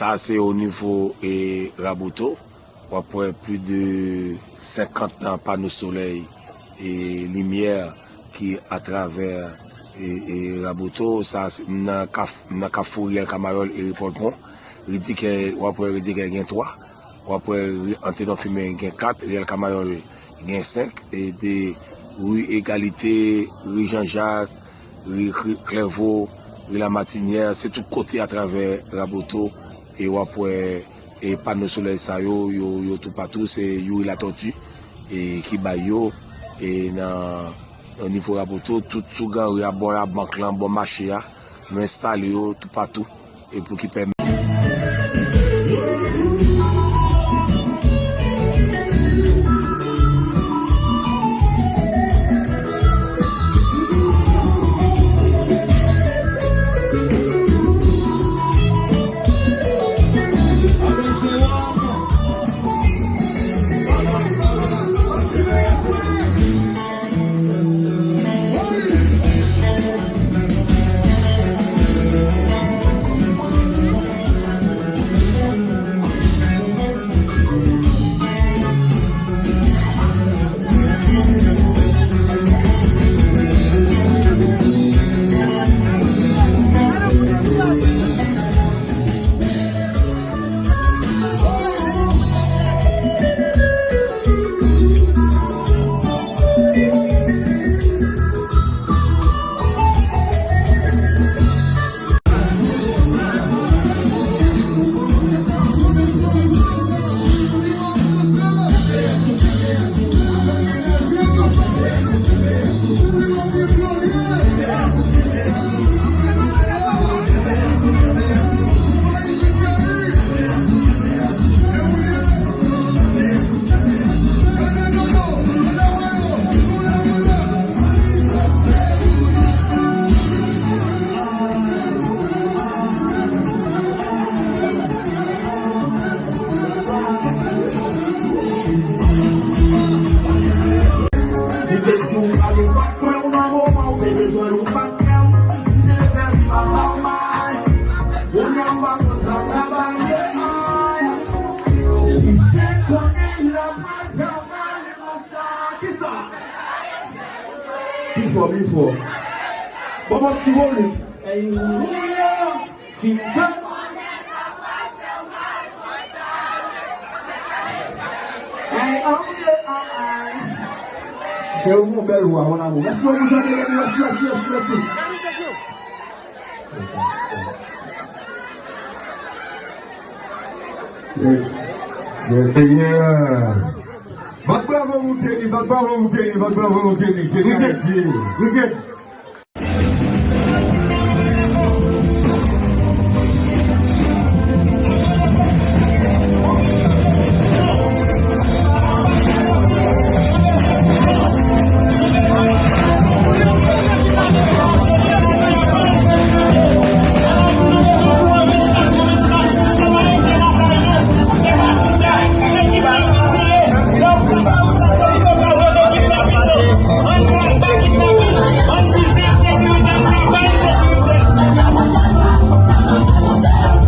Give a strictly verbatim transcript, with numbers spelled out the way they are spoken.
A se o nivo e Raboto, w ap wè plis de senkant pano solèy e limyè ki atravè e, e Raboto. Sa se nan kaf, nan kafou Riyèl Kamayòl e Ripòlpon. Ridikè, w ap wè Ridikè gen twa. W ap wè Ri- Antenon Fimen gen kat, Riyèl Kamayòl gen senk, e de Ri Egalite, Ri Jan Jak, Ri Ri Klèvo, Ri Lamatinyè, se tout kote atravè Raboto, e w ap wè e pano solèy sa yo, yo, yo toupatou, se Youri Latortue e ki bay yo, e nan, nan nivo Raboto, tout sou Gran Ri a, bò Labank lan, bò mache a, nou enstale yo toupatou, e pou ki pèmèt Li te di w pa gen pa kwè w nan moman w te bezwen yon patnè w. M te fè vi papa w may. Kounye a m pa konn sa m ka bay. Si te konnen la pa fè w mal konsa. Kisa? Pi fò, pi fò. Bon, bon, ti volim. Ey, ou ye. Si m te konnen pa pral fè w mal konsa. Ay, ay, ay, ay. Cheri, ou gen yon bèl vwa, mon amour. Mèsi bokou, sa te beni. Mèsi, mèsi, mèsi, mèsi. Yeah, yeah, yeah. Bat bravo pou Kenny, bat bravo pou Kenny, bat bravo pou Kenny. Kenny Haiti.